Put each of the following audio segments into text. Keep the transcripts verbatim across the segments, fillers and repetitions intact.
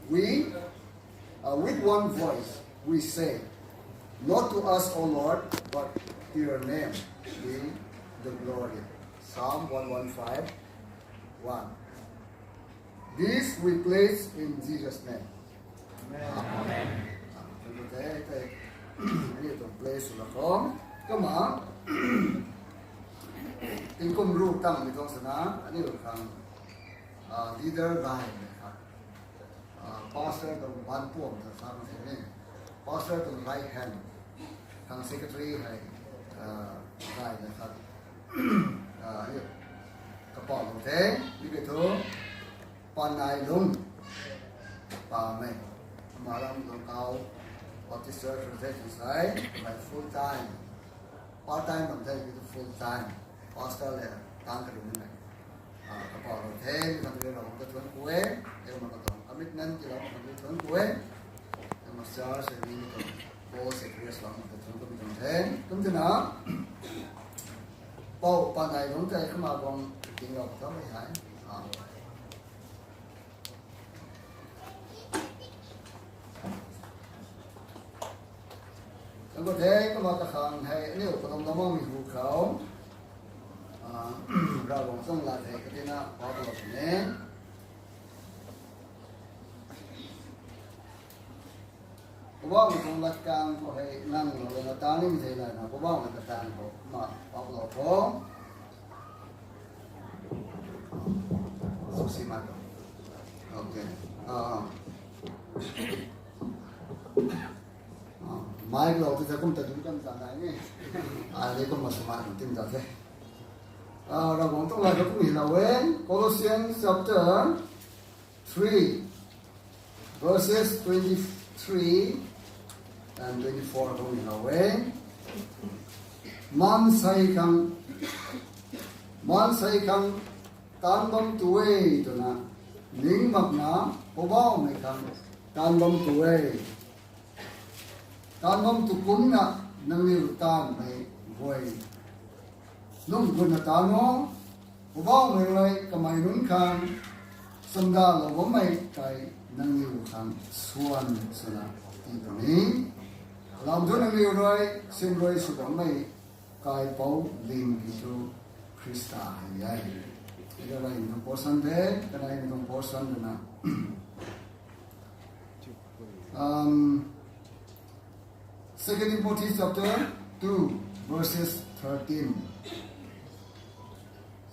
We, uh, with one voice, we say, "Not to us, O Lord, but to your name be the glory." Psalm one one five, one. This we pledge in Jesus' name. Amen. Amen. Thank you, thank you. Ani tuang place la khou. Kumna, tingkum ru tang mi tuang sana, ani tuang, ah, leader gay mei khat. Ah, pastor tuang ban puam ta sa ma se ni. Pastor tuang right hand. Khang secretary hei, ah, gay mei khat. Ah, ye. Kapau lou the, ni ke thu. Panai Lung. Pamei. Malam Lungkau Baptist Church Organization sai, my full time. Part time bam the, full time. Pastor le, tang kari ni mei. Ah, kapau lou the, mi kan ri lou, ka thuan kue, e ma ka tuang commitment ki lou, ka thuan kue. E ma church, e mi tuang, Paul se Christ lou, ka thuan kue mi tuang the. Kum tina, Pau Panai Lung te, kama bang, ting lou, ka thuan mei hai. Ah. Kan ko the, kama ta khang hei, aniu kalum lamang mi hu khou. Ah, Ravguangc tuang lat hei, katina, pau lou the. Poubauhmei tuang lat kang khou hei nang lou lana ta ni mi thei lana, Poubauhmei lat kang khou ma pap lou tho. Susi ma. Okay. Ah, ah. Ah, mic lou tu ta kum ta dun kan ta nai ni. Ah, ni kum ma suma kan tim ta the. Ah, Ravguangc tuang lat khou kum hi lou e. Colossians chapter three, verses twenty-three and twenty-four khou ni hou e. Maansei khang, maansei khang taanv bam tu e twna ning makna, Poubauhmei khang taanv bam tu e. Taanv bam tu kumcna nangniw taanvmei guay lung gutna taanv o, Poubauhmei rui kamei nunc khang chamdalou bammei tei nangniw khang swan swna tii puni. Lam thu nangniw rui, sim rui sw bammei kaipouc ling ki thu Khrista hei e. Ida rui nang portion de, kanei nang portion de na. Um, Second Timothy chapter two, verses thirteen,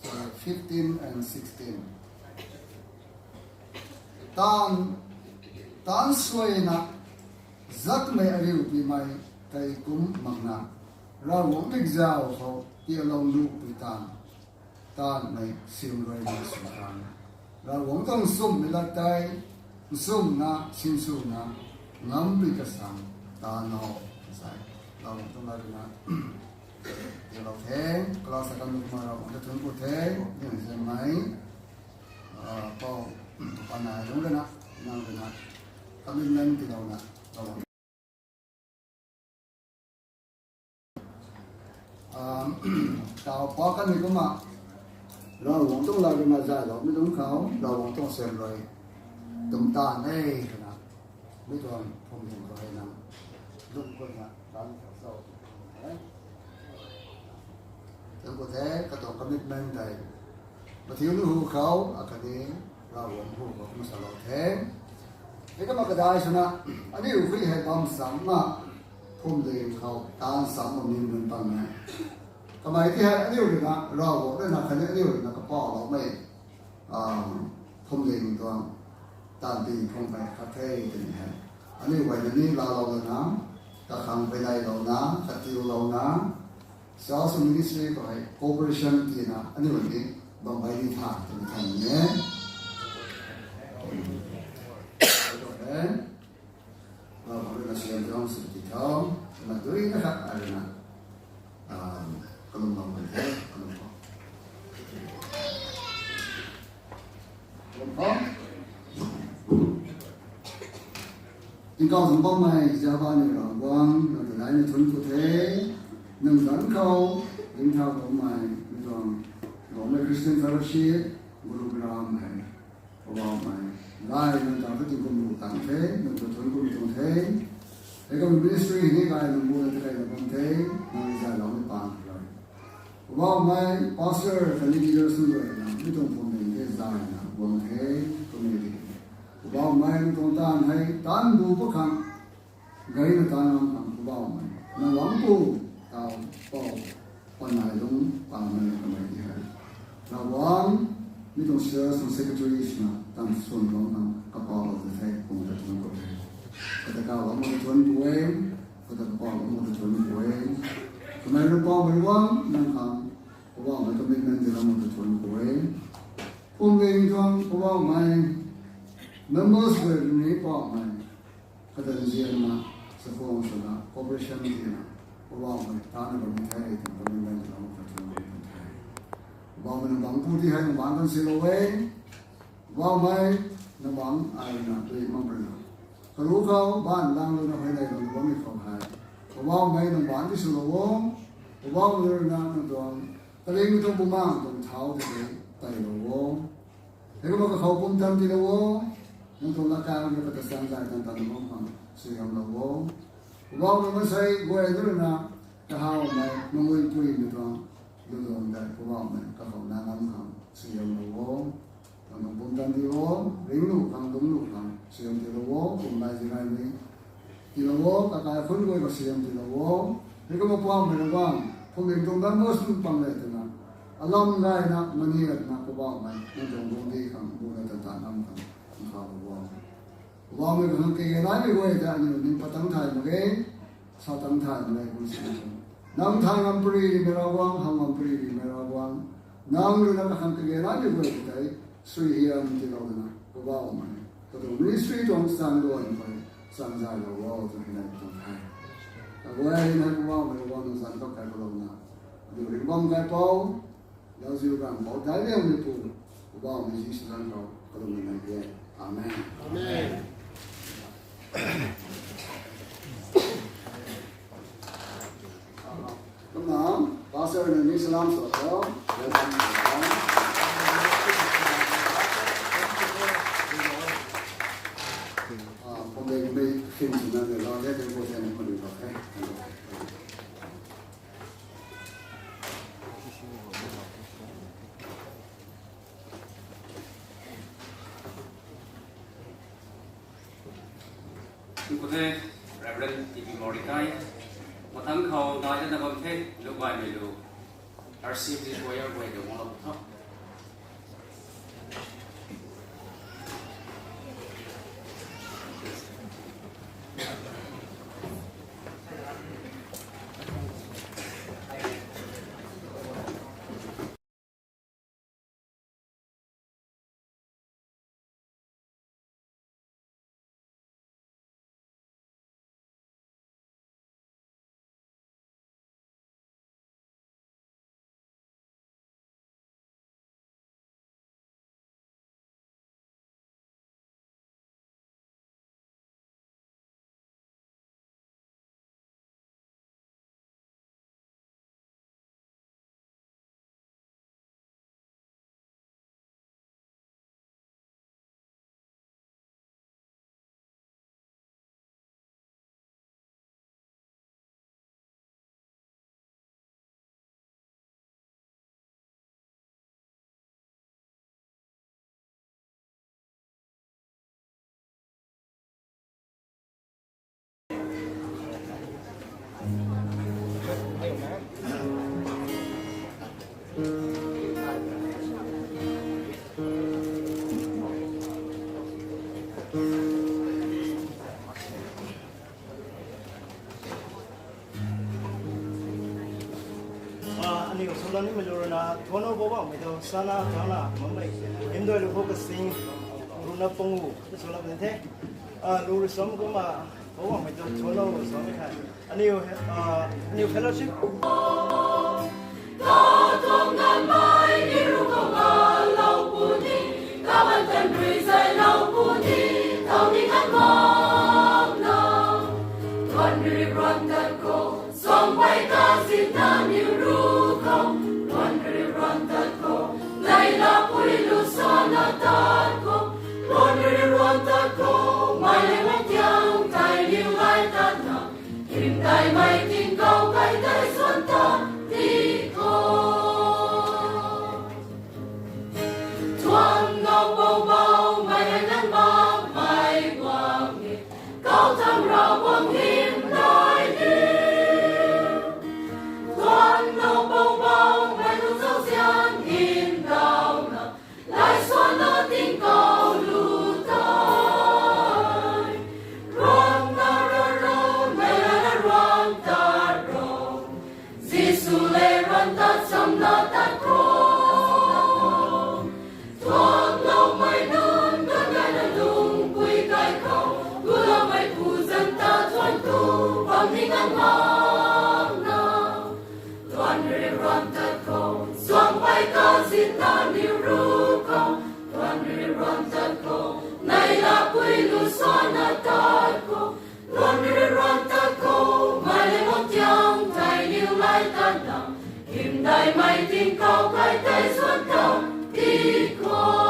sorry, fifteen and sixteen. Taanv, taanv suaina, zatmei ariu pimei tei kum makna, Ravguangc mikzau khou tialou nuh pui taanv, taanvmei sim rui na sw khang, Ravguangc tuang nchumhmei lat tei nchumhna, sinswna, ngampui kasang taanv o, sa e. Ravguangc tuang lat na, tialou the, class a kan kumna Ravguangc ta thuanc ku the, ni nzianmei, ah, Pau, Panai Lung rui na, nang rui na, commitment tiilouna, Ravguangc Um, tau pa kanmei kumna, Ravguangc tuang lat rui na zayloumei lungc khou, Ravguangc tuang sem rui tum taanv e twna, mi tuang phwamling khou hei nang lung guayna taanv khou cho. Thank you the, katuang commitment tei mathiu nu hu khou, akhatni Ravguangc hu khou kumna salou the. Hei kumna kadai swna, aniu khui hei bam sam na, phwamling khou taanv sam bam ni nunc pang e. Kamei ti hei aniu rui na, Ravguangc rui na, khatni aniu rui na kapauloumei, ah, phwamling tuang taanv ping phwamling khat the twmei hei, aniu guay na ni laalou lana, kakhang pei lailouna, katiulouna, Sales and Ministry khou hei cooperation tina aniu ni bam bai ni tha twmei than ni e. Ravguangc rui na siam tuang sw ti tho, na dui na khat ai rui na, ah, kalum bam bai the, kalum bam. Tingkauh tuang bammei Java ni Ravguangc, nang ta nai ni thuanc ku the, nang zanc khou, ringcthau bammei, mi tuang, Rongmei Christian Fellowship, Gurugram hei, Poubauhmei, Lai nang ta tu tingkum lu tang the, nang ta thuanc kum tuang the. Hei kum ministry hei ni kai nang bu na ta kai na bam the, nang zai lau ni pan the. Poubauhmei pastor khatni leaders nunc rui na mi tuang phuamling the zay na guang the, community. Poubauhmei mi tuang taanv hei taanv bu pa khang, gay na taanv ngam khang Poubauhmei, nang wang pu, tau, pou, panai lung, panai kamei di hei. Ravguangc, mi tuang sales tuang secretary swna tan swan bam khang kapau lou ta the, kum ta thuanc kou the. Kata ka bam ta thuanc kou e, kata kapau bam ta thuanc kou e. Kamei rui pau mei guang nang khang, Poubauhmei commitment di lam ta thuanc kou e. Phuamling tuang Poubauhmei, members rui ni Poubauhmei, kata nzianna, sakhwang swna, cooperation tina, Poubauhmei, tana bam the, tana bam the, tana bam the, tana bam the. Poubauhmei nang bangc pu ti hei nang bangc kan silou e. Poubauhmei, nang bangc ai na tui mam rui na. Karu khou, baan lang rui na hei nei lou bammei khou hei. Poubauhmei nang bangc ti swlou o. Poubauhmei rui na nang tuang kaling tuang bumaeng tuang thau tei tei lou o. Hei kumna kakhou pumtan tilou o. Nang tuang lakaeng rui kata sang zay tan tan bam khang suaihiamlou o. Poubauhmei maansei guay rui na, kahawmei, nangui pui mi tuang, lu luang tei Poubauhmei kakhou na ngam khang suaihiamlou o. Nang tuang pumtan ti o, ringclu khang, dungclu khang suaihiam tilou o, kum lai zi nai ni. Tilou o, kakai khun guay khou suaihiam tilou o. Hei kumna Poubauhmei Ravguangc, phuamling tuang members nunc pang le twna, alam gayna, maniatna Poubauhmei, nang tuang guangcdic khang, bu na tan tan ngam khang, nang khalou o. Poubauhmei kakhang kage naimei guay ta aniu ning patang thay mak ge, sa tang thay mak ge, kum si nang thay ngam pary rimei Ravguangc, how ngam pary rimei Ravguangc, nang rui na kakhang kage naimei guay ta tei, suaihiam tilou na, Poubauhmei, katuang ministry tuang sang luan khou, sang zaylou o, twna hei nai tuang the. Kaguayna Poubauhmei Ravguangc nang zanc kau kai palouna, aniu ringbam kaipouc, lauziu ganv pou daic liangmei pu, Poubauhmei Jisu zanc khou kalum nai e. Amen. Amen. Kumna, pastor nunc ni salam sa tho. Ah, phuamling mei khin swna de lou the, temple ten khou de lou the. Khou the, Reverend T B Mordecai, mathang khou dai dana bam the, lu gaymei lu, R C F D choir guay ta guanglou tho. Ah, aniu sulan ni maluruna, thuanc o Poubauhmei tu, sana thuanc na, mamei, hymdaih lu khou kasing, runa pangu, sulan ni the. Ah, lu rui sam kumna, Poubauhmei tu, thuanc o, sam kha. Aniu, ah, aniu fellowship. Khou mei le mung tiang tei niw lai tat na, hymdaihmei tingkauh kai tei suan ta ti khou. Tuang ngau bou bou mei hei nang makmei guang e, kau thang Ravguangc hymdaih diu. Tuang ngau bou bou mei lu zauzian hymdauna, lai suan na tingkauh lu tei. Ruang na rau rau, mei lana ruang ta rau. Jisu le ruang ta cham na tat khou. Tuang loumei nunc, nunc gay na lungpui kai khou. Gulaumei pu zan ta tuang tu, bam ni ngan mang na. Tuan rui ruan tat khou, suangmei kazin na ni ru khou. Tuan rui ruan tat khou, nei lapui lu suan na tat khou. Tuan rui ruan tat khou, mei le mung tiang tei niw lai tat na. Hymdaihmei tingkauh kai tei suan ta ti khou.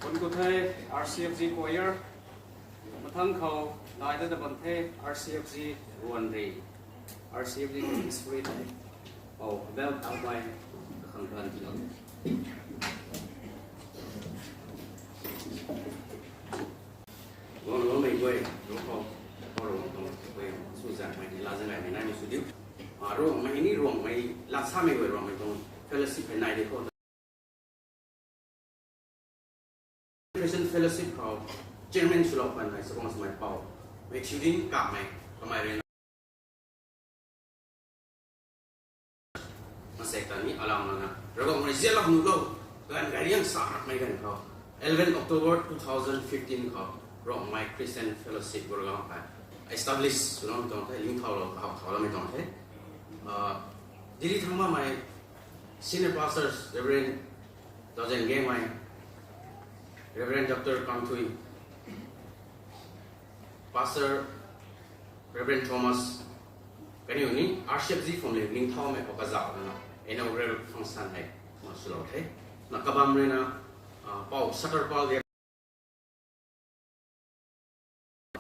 Khun khou the R C F G choir, mathang khou nai da bam the R C F G Ruanri, R C F G Ruanri Spirit, oh, Abel Tangmei, kakhang kan ti lou. Guang lou mei guay, lou khou, khou rui guang tuang guay, sw zang mei ni la zang ai mei nai mei sw diu. Ah, Ruangmei ni Ruangmei, la sa mei guay Ruangmei tuang fellowship hei nai di khou. Christian Fellowship khou chairman swlou kan hei Sakuang Swmei Pou, Matthew Ding Kamei, kamei rui na. Masek ta ni alam lana, Ravguangc rui zianlou nuhlou, ganv gay riang sa rakmei ganv khou, eleven October two thousand fifteen khou, Ruangmei Christian Fellowship Gurgaon hei establish swlou tuang the, lingthau lou, kahak thau loumei tuang the. Ah, Delhi thang bammei Senior Pastors, Reverend Dazen Gemei, Reverend Doctor Kamthui, Pastor Reverend Thomas, kaniw ni R C F G family ningthaumei khou kazauh lana inaugural function hei ma swlou the. Na kabam rui na, ah, Pou Sattarpal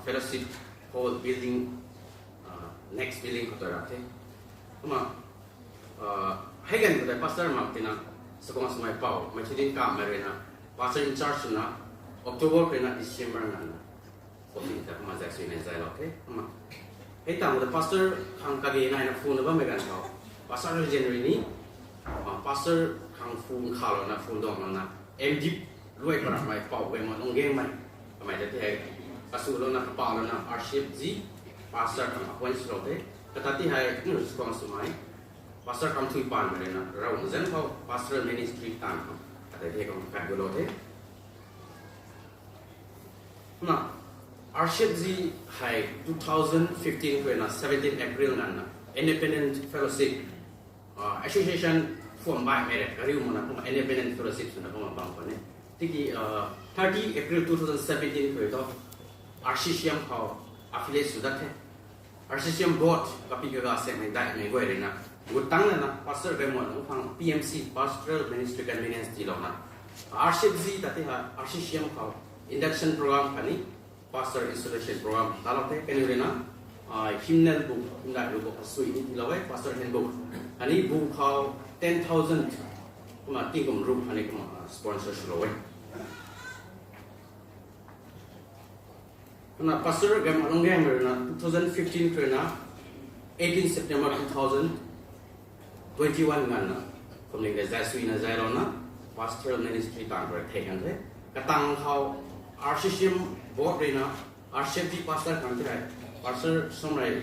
Fellowship Hall building, ah, next building khou ta ra the. Kumna, ah, hei ganv khou tei pastor mak tina, Sakuang Swmei Pou, Matthew Ding Kamei rui na, pastor in charge swna, October khou na December nganv na fourteen ta kumna zay sui nai zaylou the. Kumna hei tangv ta pastor khang kage naina phone na bammei ganv khou, pastor rui zian rui ni, ah, pastor khang phone khalou na, phone duang lou na, M Div luai paramei Pou Gaymon Lunggenmei, kamei ta ti hei, kasulou na, kapalou na, R C F G pastor khang appoint swlou the. Kata ti hei, Sakuang Swmei Pastor Kamthui Panmei rui na, Ravguangc zanc khou pastoral ministry taanv khang, kata ti hei kum kat gulou the. Na, R C F G hei two thousand fifteen khou na seventeen April nganv na independent fellowship, ah, association form baihmei re kariu makna kumna independent fellowship swna kumna bam khwan e. Tiki, ah, thirty April two thousand seventeen khou thu R C C M khou affiliate sw dat the. R C C M board kapi kaga semei daihmei guay rui na, gut tang lana Pastor Gaymon Lungphang P M C, Pastoral Ministry Convenience tiilouna, R C F G ta ti hei R C C M khou induction program khatni pastor installation program talou the. Kaniw rui na, ah, hymnal book, hymdaih ruc book asui ni tiilou e, pastor handbook khatni bu khou ten thousand kumna tingkum ruc khatni kumna, ah, sponsor swlou e. Kumna Pastor Gaymon Lunggenmei rui na two thousand fifteen khou rui na eighteen September two thousand twenty-one nganv na, kumling de zay sui na zaylouna, pastoral ministry taanv khou rui thei kan the. Katang khou R C C M board rui na R C F G pastor khang ti hei, Pastor Samrei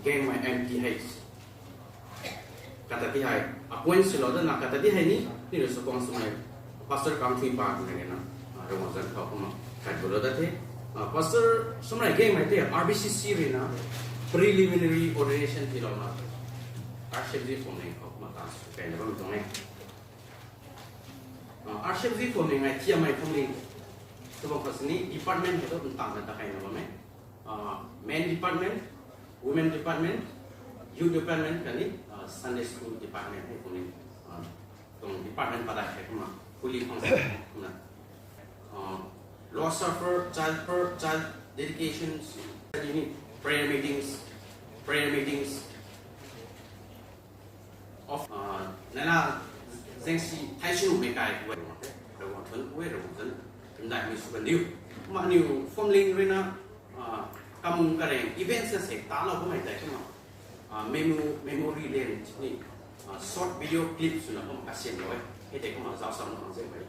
Gangmei M T H. Kata ti hei, appoint swlou dana kata ti hei ni, ni rui sw kuang swmei, Pastor Kangthui pa twna na, ah, Ravguangc zanc khou kumna, khat gulou dat the. Ah, Pastor Samrei Gangmei tei R B C C rui na, preliminary ordination tiilouna, R C F G phuamling khou kumna ta sw kaina bam tuang e. Ah, R C F G phuamling hei thiammei phuamling. Tw bam khou sini department hei tu ntanna ta kaina bam e. Ah, men department, women department, youth department khatni, ah, Sunday school department hei phuamling. Ah, tuang department padeih hei kumna, fully function kumna. Ah, Lord's Supper, child, child dedications, prayer meetings, prayer meetings, of, ah, nana zengsi thai sinu mei kai, Ravguangc thun, Ravguangc thun, ndaihmei sw kan diu. Kumna aniu phuamling rui na, ah, kamung kareng events na se talou kamei tei kumna, ah, memo-, memory lane ni, ah, short video clip swna kumna kasiamlou e. Hei tei kumna zauc sam khang zengmei.